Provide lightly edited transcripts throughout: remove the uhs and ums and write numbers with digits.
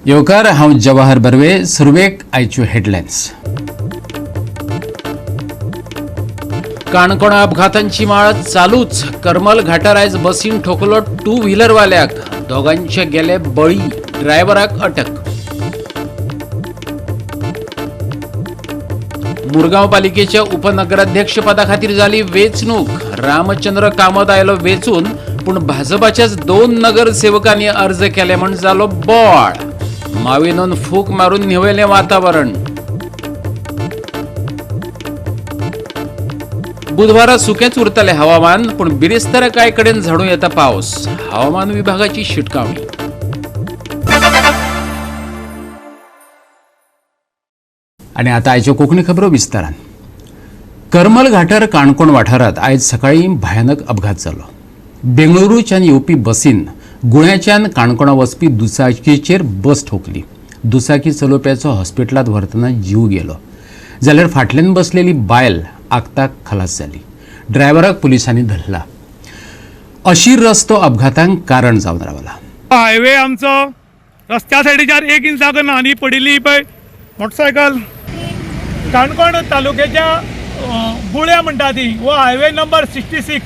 येवकार, हांव जवाहर बर्वे. सुरवेक आयच्यो हेडलायन्स. काणकोणा अपघातांची माळ चालूच. करमल घाटार आयज बसीन ठोकलो टू व्हीलरवाल्याक, दोगांचे गेले बळी, ड्रायव्हराक अटक. मुरगांव पालिकेच्या उपनगराध्यक्ष पदा खातीर जाली वेंचणूक. रामचंद्र कामत आयलो वेंचून, पूण भाजपाच्याच 2 नगरसेवकांनी अर्ज केले म्हण जालो बोवाळ. माविनोन फूक मारून न्हिवयलें वातावरण. बुधवारा सुकेंच उरतलें हवामान, पूण बिरेस्तारा कांय कडेन झडूं येता पावस. हवामान विभागाची शिटकावणी. आनी आतां आयच्यो कोंकणी खबरो विस्तारान. करमल घाटार काणकोण वाठारांत आयज सकाळीं भयानक अपघात जालो. बेंगळुरूच्यान येवपी बसीन गुण्याच्यान काणकोणा वचपी दुचाकीचेर बस ठोकली. दुचाकी चलोवप्याचो हॉस्पिटलांत व्हरतना जीव गेलो, जाल्यार फाटल्यान बसलेली बायल आगताक खलास जाली. ड्रायव्हराक पुलिसांनी धरला. अशीर रस्तो अपघातांक कारण जावन रावला. हायवे आमचो रस्त्या सायडीच्यार एक इंच जागो ना आनी पडिल्ली पळय मोटरसायकल. काणकोण तालुक्याच्या गुळ्या म्हणटा ती हो highway number 66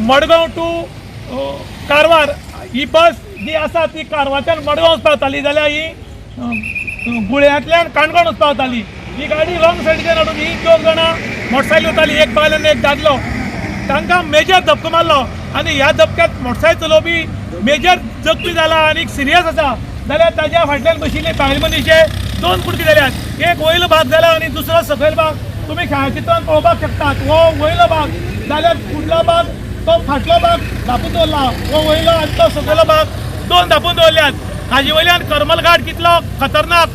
Madgaon to Karwar. ही बस जी आसा ती कारवारच्यान मडगांव वचपाक वताली, जाल्यार ही गुळ्यांतल्यान काणकोण वचपाक वताली. ही गाडी रॉंग सायडीच्यान हाडून ही 2 जाणां मोटरसायकल वताली, एक बायल आनी एक दादलो. तांकां मेजर धपको मारलो आनी ह्या धपक्यात मोटरसायकल चलोवपी मेजर जखमी जाला आनी सिरियस आसा. जाल्यार ताज्या फाटल्यान बशिल्ले बायल मनीशे 2 कुडके जाल्यात, एक वयलो भाग जाला आनी दुसरो सकयल भाग. तुमी छायाचित्रान पळोवपाक शकतात. हो वयलो भाग जाल्यार फुडलो भाग तो फाटलो भाग धापून दवरला. हो वयलो आनी तो सकयलो भाग 2 धापून दवरल्यात. हाजे वयल्यान करमल घाट कितलो खतरनाक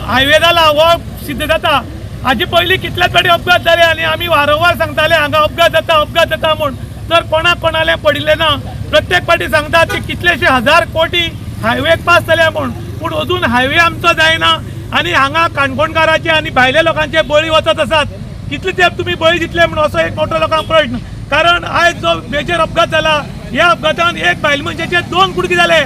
हायवे जाला हो सिद्ध जाता. हाजे पयलीं कितल्याच फावटी अपघात जाले आनी आमी वारंवार सांगताले हांगा अपघात जाता, अपघात जाता म्हूण. तर कोणाक कोणालें पडिल्लें ना. प्रत्येक फावटी सांगतात की कितलेशे हजार कोटी हायवेक पास जाल्या म्हूण, पूण अजून हायवे आमचो जायना आनी हांगा काणकोणकाराचे आनी भायल्या लोकांचे बळी वचत आसात. कितले तेंप तुमी बळी दितले म्हूण असो एक मोठो लोकांक प्रश्न. कारण आयज जो मेजर अपघात जाला ह्या अपघातान एक बायल मनशाचे 2 कुडके जाले,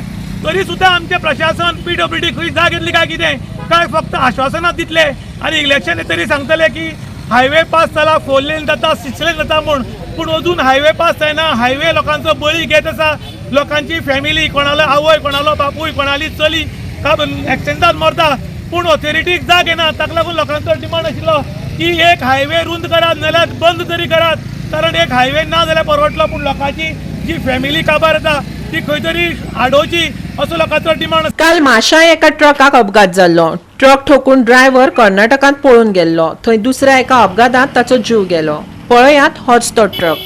तरी सुद्दां आमचें प्रशासन PWD खंय जाग येतली काय कितें, काय फक्त आश्वासनां दितले आनी इलेक्शन येतरी सांगतले की हायवे पास जाला, 4 लेन जाता, 6 लेन जाता म्हूण, पूण अजून हायवे पास जायना. हायवे लोकांचो बळी घेत आसा. लोकांची फॅमिली, कोणालो आवय, कोणालो बापूय, कोणाली चली एक्सिडेंटान मरता, पूण ऑथॉरिटीक जाग येना. ताका लागून लोकांचो डिमांड आशिल्लो की एक हायवे रुंद करात, नाल्यार बंद तरी करात. कारण एक हायवे ना जाल्यार परवडटलो, पूण लोकांची जी फॅमिली काबार जाता ती खंय तरी आडोवची असो लोकांचो डिमांड. काल माशा एका ट्रकाक अपघात जाल्लो. ट्रक ठोकून ड्रायव्हर कर्नाटकांत पळून गेल्लो. थंय दुसऱ्या एका अपघातांत ताचो जीव गेलो. पळयात होच तो ट्रक.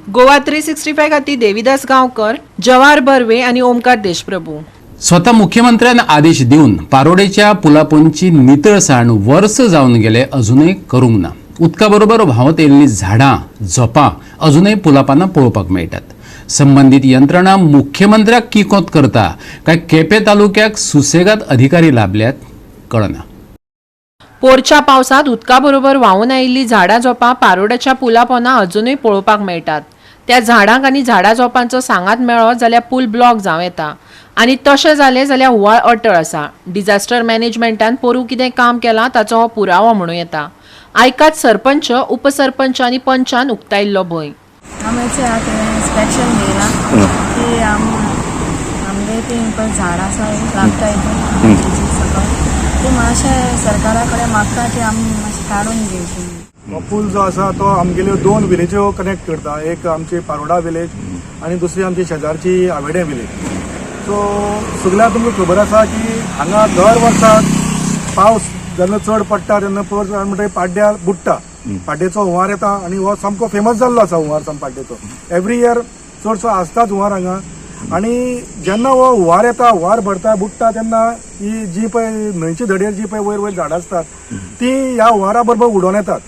गोवा 365 खातीर देविदास गांवकर, जवाहर बर्वे आनी ओमकार देशप्रभू. स्वता मुख्यमंत्र्यान आदेश दिवन पारोडेच्या पुलापोंची नितळसाण वर्स जावन गेले अजूनय करूंक ना. उदका बरोबर व्हांवत येयल्लीं झाडां झोपां अजूनय पुलापाना पळोवपाक मेळटात. संबंदीत यंत्रणा मुख्यमंत्र्याक किकोत करता काय केपें तालुक्याक सुसेगात अधिकारी लाभल्यात कळना. पोरच्या पावसांत उदका बरोबर व्हांवून आयिल्लीं झाडां झोपां पारोड्याच्या पुलापोना अजुनूय पळोवपाक मेळटात. त्या झाडांक आनी झाडां झोपांचो सांगात मेळ्ळो जाल्यार पूल ब्लॉक जावं येता आनी तशें जालें जाल्यार हुंवार अटळ आसा. डिझास्टर मॅनेजमेंटान पोरूं कितें काम केलां ताचो हो पुरावो म्हणूं येता. आयकात सरपंच, उपसरपंच आनी पंचान उक्तायल्लो भंय. आमचे आतां इन्स्पेक्शन घेयला की आमगे ती पळय झाड आसा लागता हितून सकयल ती मातशें सरकारा कडेन मागता की आमी मातशें काडून घेवची. हो पूल जो आसा तो आमगेल्यो 2 विलेज्यो कनेक्ट करता. एक आमची पारोडा विलेज आनी दुसरी आमची शेजारची आवेडें विलेज. सो सगळ्यांक तुमकां खबर आसा की हांगा दर वर्सा पावस जेन्ना चड पडटा तेन्ना पळय म्हणटकीर पाड्ड्यार बुडटा, पाड्डेचो हुंवार येता आनी हो सामको फेमस जाल्लो आसा हुंवार सामको पाड्डेचो. एवरी इयर चडसो आसताच हुंवार हांगा. आनी जेन्ना हो हुंवार येता, हुंवार भरता, बुडटा तेन्ना ही जी पळय न्हंयची धडेर जी पळय वयर वयर झाडां आसतात ती ह्या हुंवारा बरोबर उडोवन येतात.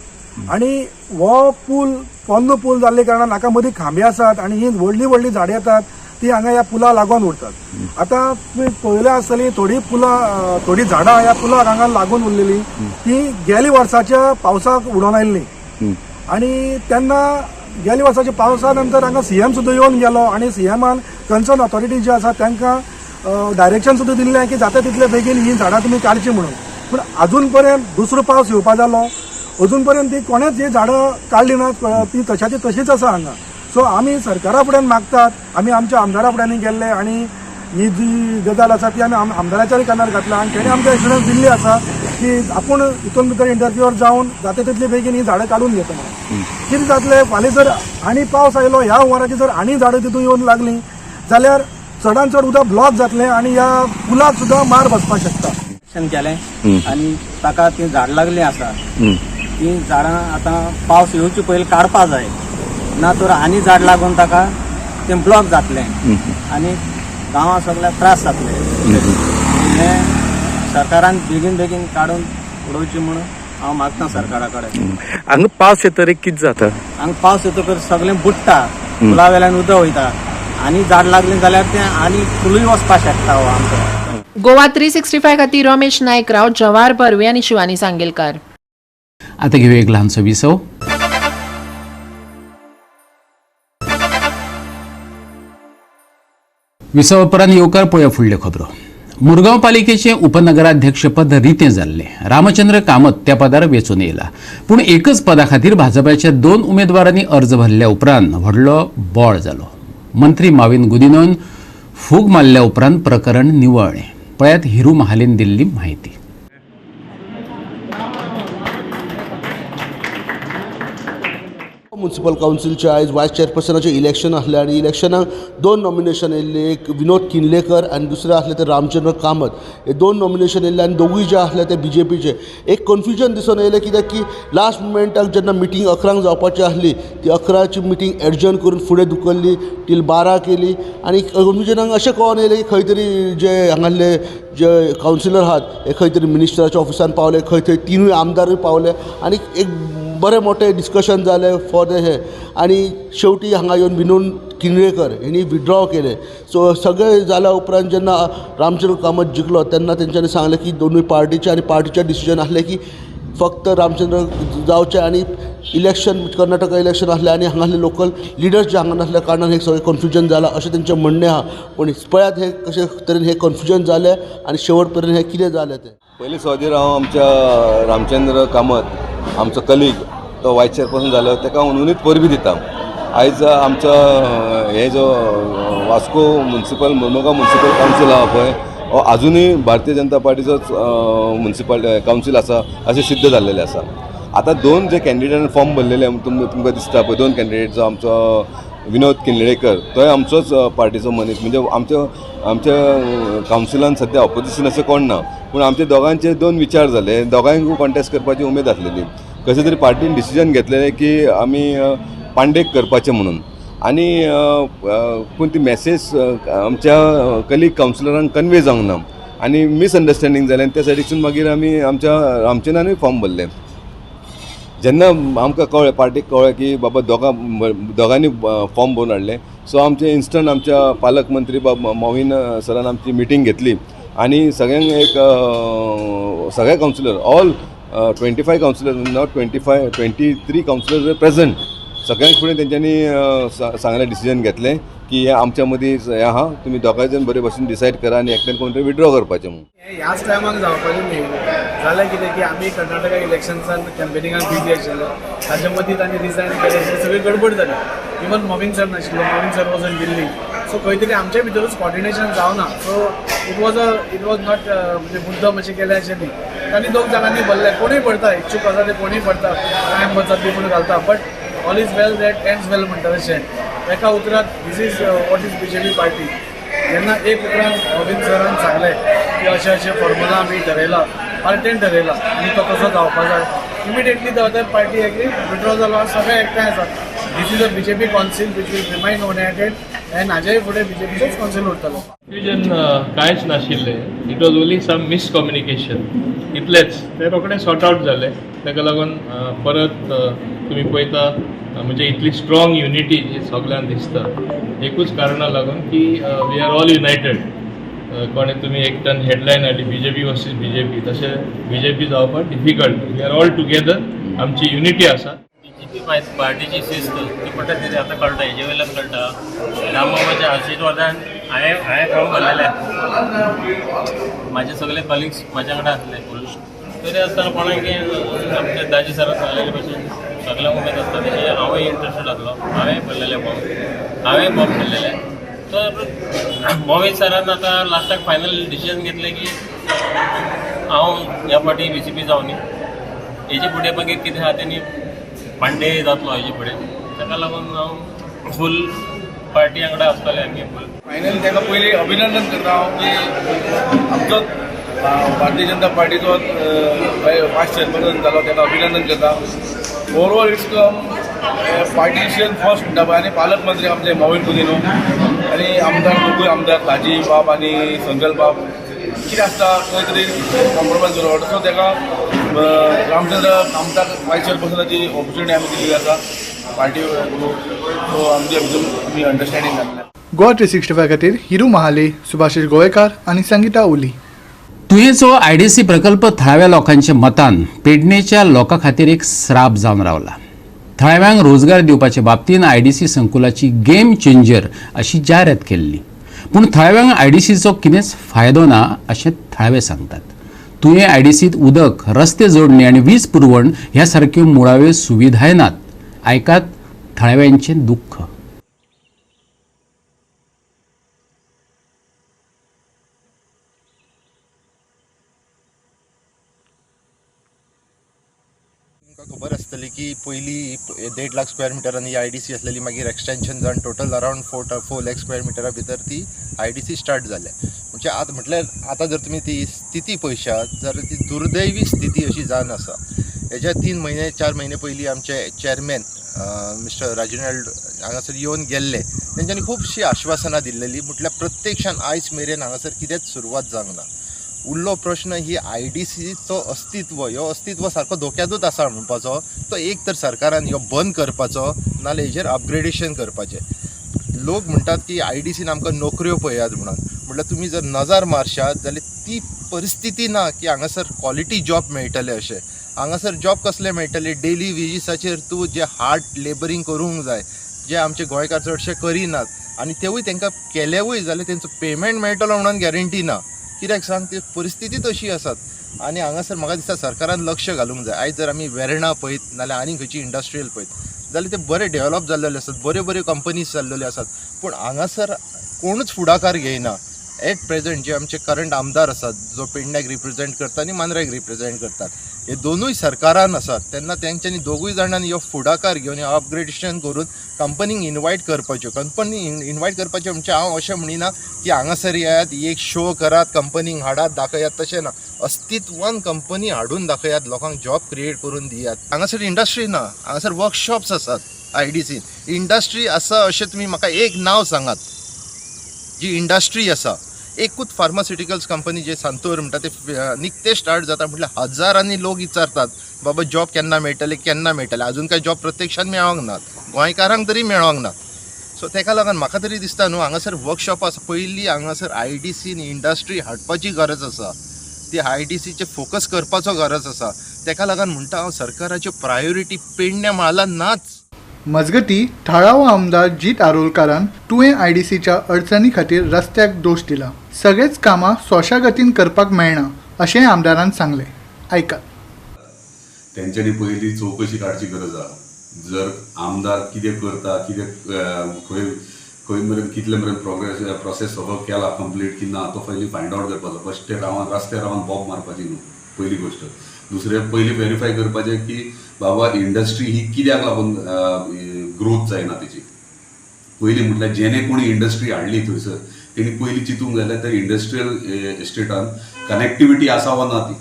आनी हो पूल पोन्नो पूल जाल्ले कारणान हाका मदीं खांबे आसात आनी ही व्हडलीं व्हडलीं झाडां येतात ती हांगा ह्या पुला लागून उरतात. आतां तुमी पळयल्या आसतली थोडीं पुलां, थोडीं झाडां ह्या पुलाक हांगा लागून उरलेली ती गेल्या वर्साच्या पावसाक उडोवन आयिल्ली. आनी तेन्ना गेल्या वर्साच्या पावसा नंतर हांगा सीएम सुद्दां येवन गेलो आनी सीएमान कन्सर्न ऑथॉरिटी जी आसा तांकां डायरेक्शन सुद्दां दिल्लें की जाता तितले बेगीन ही झाडां तुमी काडची म्हणून. पूण अजून पर्यंत दुसरो पावस येवपा जालो, अजून पर्यंत ती कोणेच ही झाडां काडली ना, ती तशाची तशीच आसा हांगा. सो आमी सरकारा फुड्यान मागतात, आमी आमच्या आमदारा फुड्यांनी गेल्ले आनी ही जी गजाल आसा ती आमी आमदाराच्याय कानार घातला आनी तेणी आमकां एश्युरन्स दिल्ली आसा की आपूण हितून भितर इंटरफियर जावन जाता तितले बेगीन ही झाडां काडून घेता म्हणून. कितें जातलें फाल्यां जर आनी पावस आयलो, ह्या हुंवाराची जर आनी झाडां तितून येवन लागलीं जाल्यार चडान चड उदक ब्लॉक जातलें आनी ह्या पुलाक सुद्दां मार बसपाक शकता. केलें आनी ताका ती झाड लागली आसा, ती झाडां आतां पावस येवचे पयलीं काडपा जाय, ना तर आनी झाड लागून ताका तें ब्लॉक जातलें आनी गांवां सगळ्याक त्रास जातले. हें सरकारान बेगीन बेगीन काडून उडोवची म्हणून हांव मागता सरकारा कडेन. हांगा पावस येतकीर कितें जाता? हांगा पावस येतकर सगळें बुडटा, पुला वेल्यान उदक वयता आनी झाड लागलें जाल्यार तें आनी फुलूय वचपाक शकता हो आमचो. गोवा 365 खातीर रमेश नायक राव, जवाहर बर्वे आनी शिवानी सांगेलकार. आता घेऊया एक लहानसो विसव. विसव उपरांत येवकार पळोवया फुडल्यो खबरो. मुरगांव पालिकेचे उपनगराध्यक्षपद रितें जाल्लें. रामचंद्र कामत त्या पदार वेंचून येयला, पूण एकच पदा खातीर भाजपाच्या 2 उमेदवारांनी अर्ज भरल्या उपरांत व्हडलो बोळ जालो. मंत्री माविन गुदिनोन फूग मारल्या उपरांत प्रकरण निवळ्ळें. पळयात हिरू महालीन दिल्ली म्हायती. म्युन्सिपल कावन्सिलचे आयज वायस चेअरपर्सनाचें इलेक्शन आसलें आनी इलेक्शनाक 2 नॉमिनेशन येयल्लें, एक विनोद किर्लेकर आनी दुसरे आसले ते रामचंद्र कामत. हे 2 नॉमिनेशन येयल्ले आनी दोगूय जे आसले ते बीजेपीचे. एक कन्फ्युजन दिसून येयलें कित्याक की लास्ट मुमेंटाक जेन्ना मिटींग 11 जावपाची आसली ती 11ची मिटींग एडजर्न करून फुडें धुकल्ली तील 12 केली आनी कन्फ्युजनाक अशें कळोन येयलें की खंय तरी जे हांगासले जे कावन्सिलर आहात हे खंय तरी मिनिस्टराच्या ऑफिसान पावले, खंय थंय 3 आमदारूय पावले आनी एक बरें मोठें डिस्कशन जालें फॉर the हें. आनी शेवटी हांगा येवन विनोद किर्लेकर हेणी विड्रॉ केलें. सो सगळें जाल्या उपरांत जेन्ना रामचंद्र कामत जिखलो तेन्ना तेंच्यांनी सांगलें की दोनूय पार्टीचे आनी पार्टीचें डिसिजन आसलें की फक्त रामचंद्र जावचें आनी इलेक्शन कर्नाटका इलेक्शन आसलें आनी हांगासले लोकल लिडर्स जे हांगा नासल्या कारणान हें सगळें कन्फ्युजन जालां अशें तेंचें म्हणणें आहा. पूण पळयात हें कशें तरेन हें कन्फ्युजन जालें आनी शेवट पर्यंत हें कितें जालें तें. पयलीं सुवातेर हांव आमच्या रामचंद्र कामत आमचो कलीग तो वायस चेअरपर्सन जालो ताका हुनहुनीत परबीं दिता. आयज आमचो हे जो Vasco municipal Mormugao municipal council आहा पळय हो आजुनूय भारतीय जनता पार्टीचोच म्युन्सिपल कावन्सील आसा अशें सिद्ध जाल्लेलें आसा. आतां 2 जे कॅन्डिडेटान फॉर्म भरलेले तुमकां दिसता पळय, 2 कॅन्डिडेट जो आमचो विनोद किर्लेकर तोय आमचोच पार्टीचो मनीस, म्हणजे आमच्या आमच्या कावन्सिलान सद्या ऑपोजिशन अशें कोण ना, पूण आमचे दोगांचे 2 विचार जाले, दोगांयकूय कॉन्टेस्ट करपाची उमेद आसलेली. कशें तरी पार्टीन डिसिजन घेतलेलें की आमी पांडेक करपाचें म्हणून आनी पूण ती मॅसेज आमच्या कलीग कावन्सिलरांक कन्वे जावंक ना आनी मिसअंडरस्टँडींग जालें आनी त्या सायडीकसून मागीर आमी आमच्या रामचंद्रानूय फॉर्म भरलें. जेन्ना आमकां कळ्ळें पार्टीक कळ्ळें की बाबा दोगांनी फॉर्म भरून हाडलें, सो आमचें इन्स्टंट आमच्या पालक मंत्री बाब मॉवीन सरान आमची मिटींग घेतली आनी सगळ्यांक एक सगळे councillor all 25 councillor not 25 23 councillor were present, सगळ्यांक फुडें तेंच्यांनी सांगलें डिसिजन घेतलें की हें आमच्या मदीं हें आहा, तुमी दोगांय जाण बरे भशेन डिसायड करा आनी एकल्यान कोण तरी विड्रॉ करपाचें म्हणून. ह्याच टायमाक जावपाचें न्ही, जालें कितें की आमी कर्नाटका इलेक्शन्सान कॅम्पेनिंगान बिजी आशिल्ले, ताचे मदीं तांणी रिजायन केलें, सगळी गडबड जाली. इवन मॉवीन सर नाशिल्लो, Mauvin sir was in Delhi, so खंय तरी आमच्या भितरूच कॉर्डिनेशन जावना. So it was not म्हणजे मुद्दम अशें केलें अशें न्ही. तांणी 2 जाणांनी भरलें, कोणूय भरता, इच्छूक आसा ते कोणूय भरता, टायम वचत बी म्हणून घालता, but all is well that ends well म्हणटा तशें. एका उतरांत this is what is BJP party. जेन्ना एक उपरांत मॉवीन सरान सांगलें की अशें अशें फॉर्मुला आमी ठरयला, पार्टेन ठरयला आनी तो कसो जावपा जाय, immediately the other party agree, withdraw जालो, सगळे एकठांय आसात. This is a BJP council which will remain united and हाजेय फुडें बीजेपीचोच कावन्सील उरतलो. कन्फ्युजन कांयच नाशिल्लें, it was only some miscommunication इतलेंच. तें रोखडें सॉर्ट आवट जालें. ताका लागून परत तुमी पळयता म्हणजे इतली स्ट्रॉंग युनिटी जी सगल्यांक दिसता एकूच कारणा लागून की we are all United. कोणें तुमी एकट्यान हेडलायन हाडली बीजेपी वर्सीस बीजेपी, तशें बीजेपी जावपाक difficult. We are all together, आमची युनिटी आसा. बीजेपी मायज पार्टीची शिस्त ती पडटा ती आतां कळटा, हेजे वयल्यान कळटा. रामबाबाच्या आशिर्वादान हांवें फॉर्म भरलेले, म्हाजे सगळे कलिग्स म्हाज्या वांगडा आसले फूल. तरी आसतना कोणाक आमच्या दाजी सरान सांगलेले भशेन सगळ्यांक उमेद आसता, तशें हांवूय इंट्रस्टेड आसलो. हांवें भरलेले फॉर्म, हांवें फॉर्म भरलेले. तर मोविन सरान आतां लास्टाक फायनल डिसिजन घेतलें की हांव ह्या फावटी VCP जावनी, हेजे फुडें मागीर कितें आहा तेणी पांडे जातलो हेजे फुडें. ताका लागून हांव फूल पार्टी वांगडा आसतले आमी फूल. फायनली ताका पयलीं अभिनंदन करता हांव की आमचो भारतीय जनता पार्टीचो वायस चेअरपर्सन जालो, ताका अभिनंदन करता. Overall it's come partition first म्हणटा पळय, आनी पालकमंत्री आमचे मॉविन कुदिन्हो आनी आमदार दोगूय आमदार ताजी बाब आनी संकल्प बाब कितें आसता खंय तरी कॉम्प्रोमायज करप. सो ताका रामचंद्र कामताक वायस चेअरपर्सनाची ऑपॉर्च्युनिटी आमी दिल्ली आसा पार्टी ग्रुप. सो आमचे भितर आमी अंडरस्टँडींग जाल्लें. गोवा 365 खातीर हिरू महाले, सुभाषीश गोवेकार आनी संगीता उली. तुयेंचो IDC प्रकल्प थळाव्या लोकांच्या मतान पेडणेच्या लोकां खातीर एक श्राप जावन रावला. थळाव्यांक रोजगार दिवपाचे बाबतीन IDC संकुलाची गेम चेंजर अशी जायरात केल्ली, पूण थळाव्यांक IDCचो कितेंच फायदो ना अशें थळावे सांगतात. तुयें IDCत उदक, रस्ते जोडणी आनी वीज पुरवण ह्या सारक्यो मुळाव्यो सुविधाय नात. आयकात थळाव्यांचें दुख्ख. खबर आसतली की पयली 1.5 लाख स्क्वेअर मिटरांनी IDC आसलेली, मागीर एक्सटेन्शन जावन टोटल अरावंड 4 लाख स्क्वेअर मिटरा भितर ती IDC start जाल्या. म्हणजे आतां म्हटल्यार आतां जर तुमी ती स्थिती पळयशात जाल्यार ती दुर्दैवी स्थिती अशी जावन आसा. हेच्या 3 म्हयने 4 म्हयने पयलीं आमचे चेअरमॅन मिस्टर राजिनाल्ड हांगासर येवन गेल्ले, तेंच्यांनी खुबशीं आश्वासनां दिल्लेली, म्हटल्यार प्रत्यक्षान आयज मेरेन हांगासर कितेंच सुरवात जावंक ना. उरलो प्रश्न ही IDCचो अस्तित्व, ह्यो अस्तित्व सारको धोक्यांतूच आसा म्हणपाचो, तो एक तर सरकारान ह्यो बंद करपाचो नाजाल्यार हेजेर अपग्रेडेशन करपाचें. लोक म्हणटात की IDCन आमकां नोकऱ्यो पळयात म्हणून, म्हटल्यार तुमी जर नजर मारशात जाल्यार ती परिस्थिती ना की हांगासर क्वॉलिटी जॉब मेळटले अशें. हांगासर जॉब कसले मेळटले? डेली वेजीसाचेर तूं जे हार्ड लेबरींग करूंक जाय, जे आमचे गोंयकार चडशे करिनात, आनी तेवूय तांकां केलेवूय जाल्यार तेंचो पेमेंट मेळटलो म्हणून गॅरंटी ना. कित्याक सांग, ती परिस्थिती तशी आसात. आनी हांगासर म्हाका दिसता सरकारान लक्ष घालूंक जाय. आयज जर आमी वेर्णा पळयत नाजाल्यार आनी खंयची इंडस्ट्रियल पळयत जाल्यार ते बरे डेवलप जाल्लेले आसात, बऱ्यो बऱ्यो कंपनीज जाल्लेल्यो आसात, पूण हांगासर कोणूच फुडाकार घेयना. एट प्रेझेंट जे आमचे करंट आमदार आसात, जो पेडण्याक रिप्रेझेंट करता आनी मांद्र्याक रिप्रेझेंट करतात, हे दोनूय सरकारान आसात, तेन्ना तेंच्यांनी दोगूय जाणांनी ह्यो फुडाकार घेवन अपग्रेडेशन करून कंपनीक इनवायट करपाच्यो. कंपनी इनवायट करपाच्यो म्हणजे हांव अशें म्हणिना की हांगासर येयात, एक शो करात, कंपनीक हाडात दाखयात, तशें ना. अस्तित्वान कंपनी हाडून दाखयात, लोकांक जॉब क्रिएट करून दियात. हांगासर इंडस्ट्री ना, हांगासर वर्कशॉप्स आसात. IDC industry आसा अशें तुमी म्हाका एक नांव सांगात जी इंडस्ट्री आसा. एकूच फार्मास्युटिकल्स कंपनी जे सांतोर म्हणटा ते निकते स्टार्ट जाता, म्हटल्यार हजारांनी लोक विचारतात बाबा जॉब केन्ना मेळटले केन्ना मेळटले. अजून काय जॉब प्रत्यक्षान मेळोंक ना, गोंयकारांक तरी मेळोंक ना. सो तेका लागून म्हाका तरी दिसता न्हू हांगासर वर्कशॉप आसा. पयलीं हांगासर IDCन इंडस्ट्री हाडपाची गरज आसा, ती IDCचेर फोकस करपाचो गरज आसा. तेका लागून म्हणटा हांव सरकाराच्यो प्रायोरिटी पेडण्या म्हालान नाच. मजगती थळावो आमदार जीत आरोलकारान तुयें IDCच्या अडचणी खातीर रस्त्याक दोश दिला. सगळेच कामां सोंशा गतीन करपाक मेळना अशेंय आमदारान सांगलें. आयकात. तेंच्यांनी पयलीं चवकशी काडची गरज आहा. जर आमदार कितें करता, कितें खंय खंय मेरेन कितले मेरेन प्रोग्रेस प्रोसेस सगळो केला कंप्लीट की ना, तो पयलीं फायंड आवट करपाचो. बेश्टे रावन रस्त्यार रावन बोब मारपाची न्हू, पयली गोश्ट. दुसरें पयलीं वेरीफाय करपाचें की बाबा इंडस्ट्री ही कित्याक लागून ग्रोथ जायना तेची. पयलीं म्हटल्यार जेणे कोणी इंडस्ट्री हाडली थंयसर तेणी पयलीं चिंतूंक जाय जाल्यार त्या इंडस्ट्रियल इस्टेटान कनेक्टिविटी आसा वा ना ती.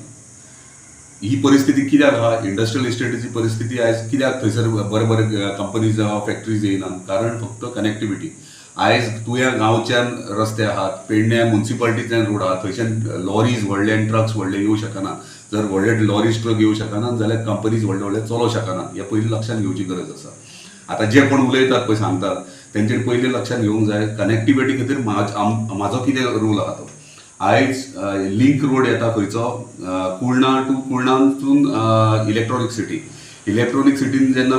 ही परिस्थिती कित्याक आहा, इंडस्ट्रियल इस्टेटीची परिस्थिती आयज कित्याक थंयसर बरे बरे कंपनीज जावं फॅक्टरीज येयना, कारण फक्त कनेक्टिविटी. आयज तुया गांवच्यान रस्ते आहात, पेडण्या मुन्सिपालिटीच्यान रोड आहात, थंयच्यान लॉरीज व्हडले आनी ट्रक्स व्हडले येवं शकना. जर व्हडले लॉरीज ट्रक येवं शकना जाल्यार कंपनीज व्हडले व्हडले चलोवंक शकना. हें पयलीं लक्षांत घेवची गरज आसा. आतां जे कोण उलयतात पळय सांगतात तेंच्यानी पयलीं लक्षांत घेवंक जाय कनेक्टिविटी खातीर म्हाजो कितें रोल आहा तो. आयज लिंक रोड येता खंयचो, कुर्णा टू कुर्णांतून इलेक्ट्रॉनीक सिटी, इलेक्ट्रॉनीक सिटीन जेन्ना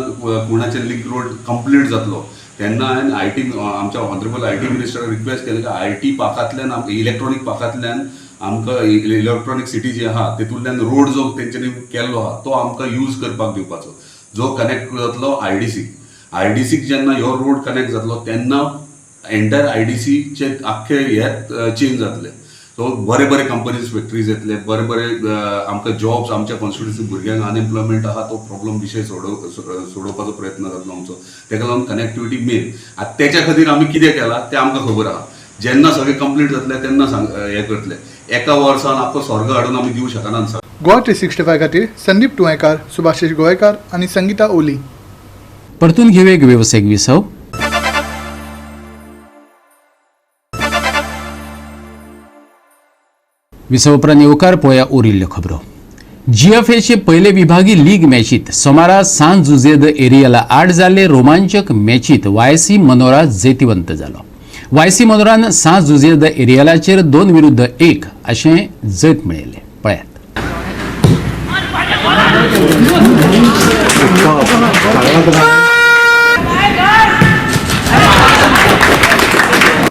कुणाचे लिंक रोड कंप्लीट जातलो तेन्ना हांवें I T आमच्या ऑनरेबल I T मिनिस्टराक रिक्वेस्ट केलें की I T पार्कांतल्यान, इलेक्ट्रॉनीक पार्कांतल्यान आमकां इलेक्ट्रॉनीक सिटी जी आहा तेतूंतल्यान रोड जो तेंच्यांनी केल्लो आहा तो आमकां यूज करपाक दिवपाचो, जो कनेक्ट जातलो I D सीक. I D सीक जेन्ना ह्यो रोड कनेक्ट जातलो तेन्ना एंटायर I D सीचे आख्खे हे चेंज जातले. सो बरे बरे कंपनीज फॅक्टरीज येतले, बरे बरे आमकां जॉब्स, आमच्या कॉन्स्टिट्युन्सी भुरग्यांक अनएम्प्लॉयमेंट आहा तो प्रॉब्लम विशय सोडोवपाचो प्रयत्न जातलो आमचो. तेका लागून कनेक्टिविटी मेन. आतां तेच्या खातीर आमी कितें केलां तें आमकां खबर आहा. जेन्ना सगळें कंप्लीट जातलें तेन्ना हें करतले. एका वर्सान आख्खो स्वर्ग हाडून आमी दिवं शकना. गोवा 365 खातीर संदीप तुयेंकार, सुभाषिश गोवेकार आनी संगीता ओली. परतून घेवया एक वेवसायीक विसव. विसव उपरांत येवकार पळोवया उरिल्ल्यो खबरो. जीएफएचे पयले विभागी लीग मॅचीत सोमारा सांत जुझे the एरियाला आड जाल्ले रोमांचक मॅचीत वायसी मनोरा जैतिवंत जालो. वायसी मनोरान सांत जुझे the एरियालाचेर 2-1 अशें जैत मेळयलें. पळयात.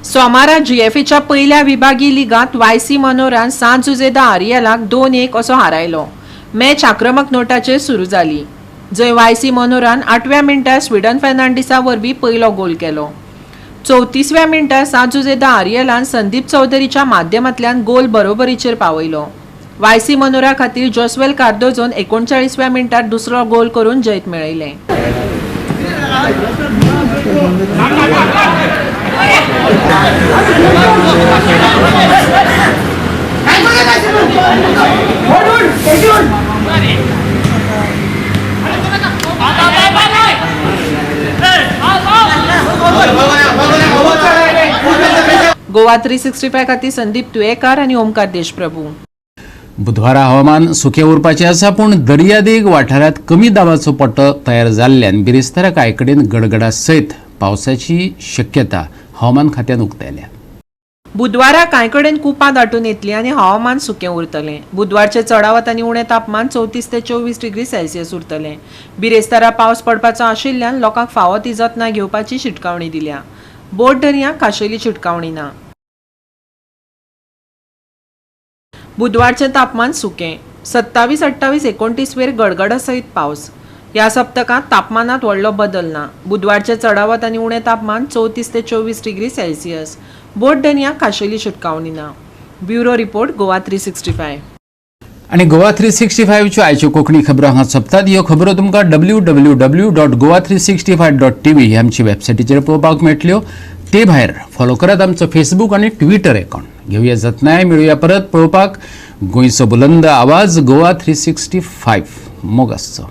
सोमारा जीएफएच्या पयल्या विभागी लिगांत वायसी मनोरान सांत जुझे the आरियलाक 2-1 असो हारायलो. मॅच आक्रमक नोटाचेर सुरू जाली, जंय वायसी मनोरान 8व्या मिनटार स्विडन फेर्नांडीसा वरवीं पयलो गोल केलो. 34व्या मिनटार सांत जुझे the आरियलान संदीप चौधरीच्या माध्यमांतल्यान गोल बरोबरीचेर पावयलो. वायसी मनोरा खातीर जोस्वेल कार्दोजोन 39व्या मिनटार दुसरो गोल करून जैत मेळयलें. गोवा 365 खातीर संदीप तुयेकार आनी ओमकार देशप्रभू. बुधवारा हवामान सुकें उरपाचें आसा, पूण दर्यादेग वाठारांत कमी दाबाचो पट्टो तयार जाल्ल्यान बिरेस्तारा कांय कडेन गडगडा सयत पावसाची शक्यता हवामान खात्यान उक्तायल्या. बुधवारा कांय कडेन कुपां दाटून येतली आनी हवामान सुकें उरतलें. बुधवारचें चडावत आनी उणें तापमान 34 ते 24 डिग्री सेल्सियस उरतलें. बिरेस्तारा पावस पडपाचो आशिल्ल्यान लोकांक फावो ती जतनाय घेवपाची शिटकावणी दिल्या. बोट दर्यांक खाशेली शिटकावणी ना. बुधवारचें तापमान सुकें, 27, 28, 29 वेर गडगडा सयत पावस. ह्या सप्तकांत तापमानांत व्हडलो बदल ना. बुधवारचें चडावत आनी उणें तापमान 34 ते 24 डिग्री सेल्सियस. बोट दर्यांक खाशेली शिटकावणी ना. Bureau report, Goa 365. आनी गोवा 365च्यो आयच्यो कोंकणी खबरो हांगा सोंपतात. ह्यो खबरो तुमकां www.goa365.tv ह्या आमची वेबसायटीचेर पळोवपाक मेळटल्यो. ते भायर फॉलो करात आमचो फेसबूक आनी ट्विटर अकाउंट. घेवया जतनाय, मेळुया परत पळोवपाक गोंयचो बुलंद आवाज गोवा 365. मोग आसचो.